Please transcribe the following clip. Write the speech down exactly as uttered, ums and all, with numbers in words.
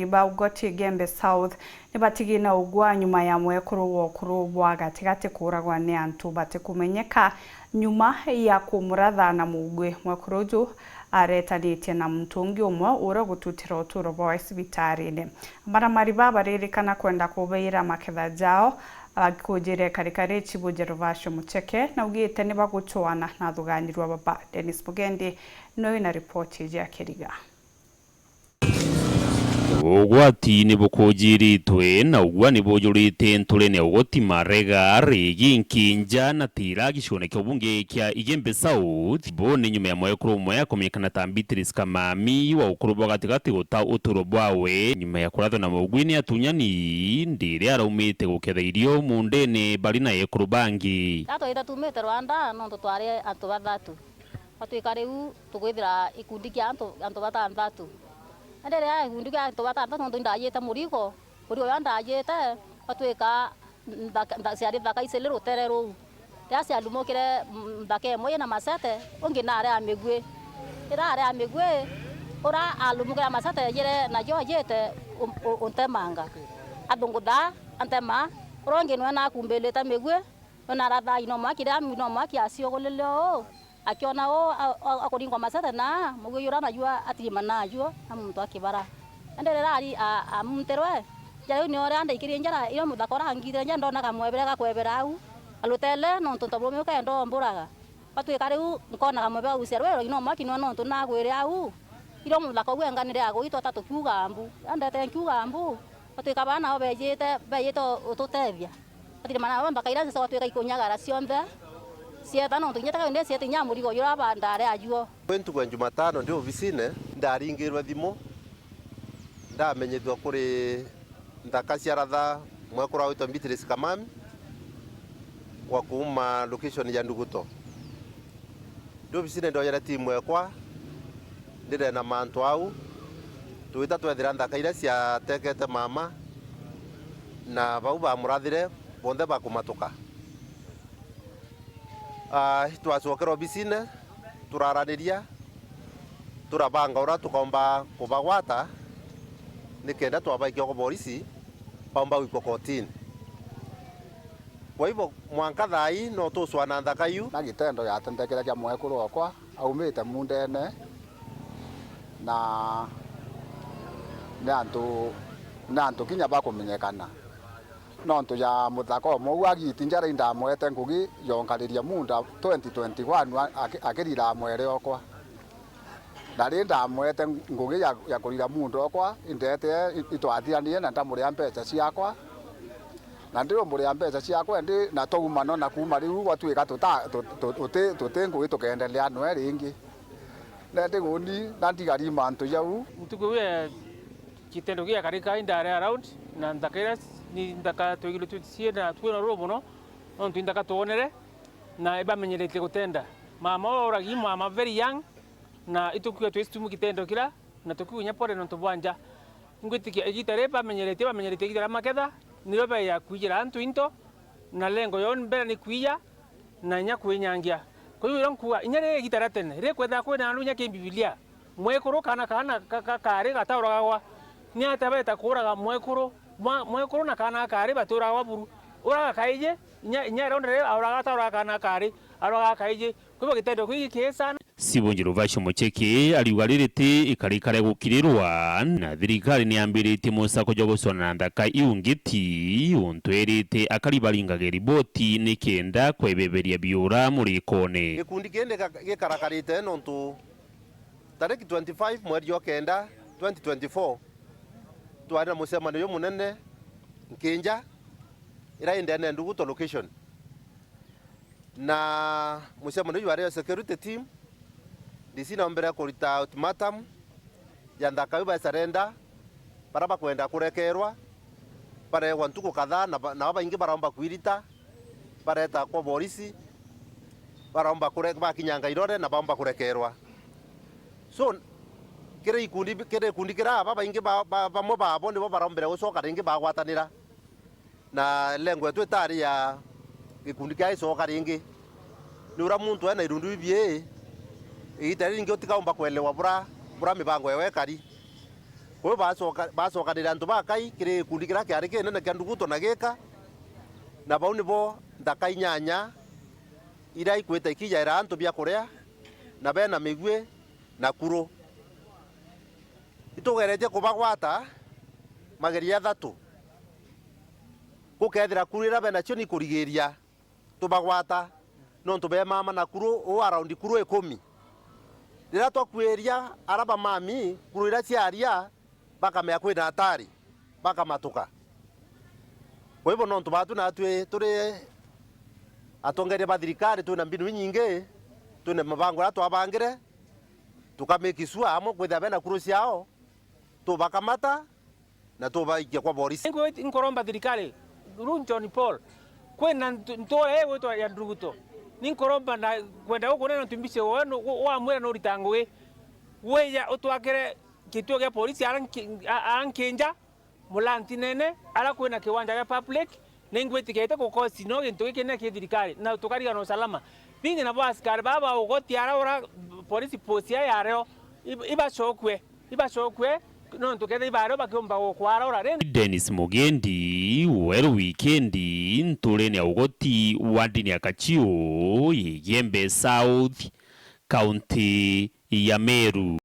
Ba ugoti Igembe South ni batigi na ugwa nyuma ya mwekuru wa ukuru bwa gatigati kuuragwa ni antu batikumenyeka nyuma ya kumuratha na mugwi. Mwekuru uju aretanitie na muntu ungi umwe uria gututira uturo bwawe cibitarine. Amaramari ba baririkana kwenda kubaira maketha jao, bakujire karikari chibu Gervasio Mucheke na ugite ni bagucwana na athuganirwa baba. Dennis Mugendi noyo na ripoti iji ya Kiriga. Ugwati ni bukujiritwe na ugwa ni bujurite nturene ugoti Marega, Rigi, Nkinja na Tira gicione kia ubunge kia Igembe South. Bo ni nyuma ya mwekuru umwe akumenyekana ta Beatrice Kamami wa ukuru bwa gatigati guta uturo bwawe nyuma ya kurathwa na mugwi ni atunyani ndiri araumite guketha irio mundene bari na ekuru bangi. Gatwite tumite Rwanda nontu twari antu bathatu. Batwika riu tukwithira gikundi kia antu, antu batanthatu. Indi riria gikundi kia antu batanthatu, nontu indajite murigo, murigo uria ndajite, batwika nthaka, ntha-, ciari nthaka iciri rutere ruu. Riria cialumukire, mm, nthaka imwe ina macete, ungi nari a migwi. Riria ari a migwi, uria alumukire macete ejire najo ajite u-, u-, untemanga. Athungutha, antema, uria ungi niwe nakumbilite migwi, Nona arathaa ino mwaki, riria ino mwaki aciugulile uu, akiona uu, a-, a-, akuringwa macete na mugwi uria najua atirima najua na muntu akibara. Indi riria ari a-, amuntirwe, njara iu nio riria ndaikirie njara, irio muthaka urangithire njara, ndonaga mwebere gakwebera au, na rutele, nontu ntoburume ukenda umburaga. Batwika riu, nkonaga mwebere gucia rwero, ino mwaki nio nontu nagwire au, irio muthaka uu enganire agwitwa ta tukiuga mbu. Riria ndete nkiuga mbu, batwika bana nao bejite, bejite ututethia. Atirimana nabo nthaka iria ciacoka twika ikunyagara cionthe, cieta nontu kinya teka indi ciete kinya murigo juria ba-, ndari ajuo. Kwi ntuku ya Jumatano ndi obisine, ndaringirwe thimu, ndamenyithua kuri nthaka cia ratha mwekuru witwa Beatrice Kamami wa kuuma location ya Nduguto. Ndi obisine ndojere timu ekwa, ndire na mantu au, twita twethira nthaka iria ciatekete mama, na bau bamurathire bonthe bakumatuka. Ah, twacokere obisine, turaraniria, turabanga uria tukomba kubagwata, nikenda twabaikia kwa borisi, baumba gwikwa kotini. Kwa hivyo, mwanka thaa ii no tucwana nthaka iu. Na gitendo giatentekire kia mwekuru okwa aumite mundene, na ni antu, ni antu kinya bakumenyekana. Nontu ja muthaka umwe uu agiti njara indamwete ngugi yonkariria munda twenty twenty-one aki-, akirira mwere okwa. Na ri ndamwete ngugi ya, ya kurira muntu okwa, indetee i-, itwathiranire na ndamuria mbeca ciakwa. Na ndiumuria mbeca ciakwa indi na twaumana na kuuma riu gwatwika tuta-, tu-, tu-, tuti, tuti ngugi tukeendelea noe ringi. Na ndiguni na ndigari mantu jau. Ntuku iu ya gitendo giakarika indari around na nthaka iria ni nthaka twigirwe twi-, ciina, twina ruru mono, nontu inthaka twonere na ibamenyeretie gutenda. Mama uu auragi mama very young, na itukuga twicitumu gitendo kira, na tukiuga inya pole nontu bwa nja. Ingwitikia igita riri bamenyeretie, bamenyeretie igita ria maketha, nirio beya kwijira antu into, na lengo yao mbere ni kwija, na inya kwinyangia. Kwa hiyo, iria nkuuga, inya riri igita ria tene, riri kwethaga kwina andu inya ki Bibilia, mwekuru kana kaana ka, ka, kaari gatauragagwa. Ni atia beta kuuraga mwekuru, mwa-, mwekuru na kaana kaari batiuragagwa buru? Uraga kaiji, inya, inya Herode riri auraga atauraga kaana kaari, auraga kaiji. Kwa hivyo gitendo giki kii sana. Sibunji Ruvasho Mucheki ariuga riri ti ikarikare gukirirwa, na thirikari ni yambiritie musako jwa gucwana na nthaka iu ngiti, untu erite akari baringaga riboti ni kenda kwebeberia biura murikone. Gikundi kindi gika-, gikarakarite nontu tariki twenty-five mweri jwa kenda twenty twenty-four, twari na mucemanio jumunene Nkinja, ira i ndene ya Nduguto location. Na mucemanio jwari o security team, D C naombere kurita ultimatum ya nthaka iu baisarenda, bara bakwenda kurekerwa, baregwa ntuku kadhaa, na ba-, nao baingi baromba kwirita, bareta kwa borisi, baromba kure-, bakinyanga irore na baomba kurekerwa. So, kiri ikundi, kiri ikundi kira aba baingi ba, ba, bamwe babo nibo barombere gucoka ringi bagwatanira. Na lengo yetu itari ya gikundi kia icoka ringi. Ni uria muntu ena irundu bibii, igita riringi utikaumba kwelewa bura, bura mibango yewe ikari. Kwou bacoka-, bacokanire antu bakai kiri gikundi kiria kiari kinene kia Nduguto na Gika, na bau nibo nthaka inyanya iria ikwita ikijaira antu bia kuria, na bena migui na kuru. Itugeretie kubagwata mageria jathatu. Gukethira kuru iria benacio ni kurigiria tubagwata, nontu bemama na kuru uu around kuru ikumi. Riria twakwiria ara bamami kuru iria ciaria, bakamea kwina atari, bakamatuka. Kwa hivyo, nontu batu natwi turi atongeria ba thirikari, twina mbinu inyingi, twina mabango jaria twabangire, tuka make sure amwe kwithira bena kuru ciao, tubakamata na tubaikia kwa borisi. Nkoromba thirikari, through John Paul, kwina ntu-, ntura ii gwitwa ya Nduguto. Ninkoromba na kwenda gukunena ntu mbise we nu-, wa-, wamwira nurita ngugi. Wija utwakire kituo gia polisi ara nki-, a-, ara nkinja, Mulanti nene, ara kwina kiwanja gia public, ningwitikite gukosi no gintu giki ni ki thirikari, na tukarigana usalama. Bingi nabo askari baa ba ugoti ara ura police post ya yareo, ib-, ibacokue, ibacokue, nontu kethira ibareo bakiumba gukwara ura. Rindi Dennis Mugendi, Weru Wikendi, nturene ya ugoti wa ndini ya Kachiu, Igembe South, kaunti ya Meru.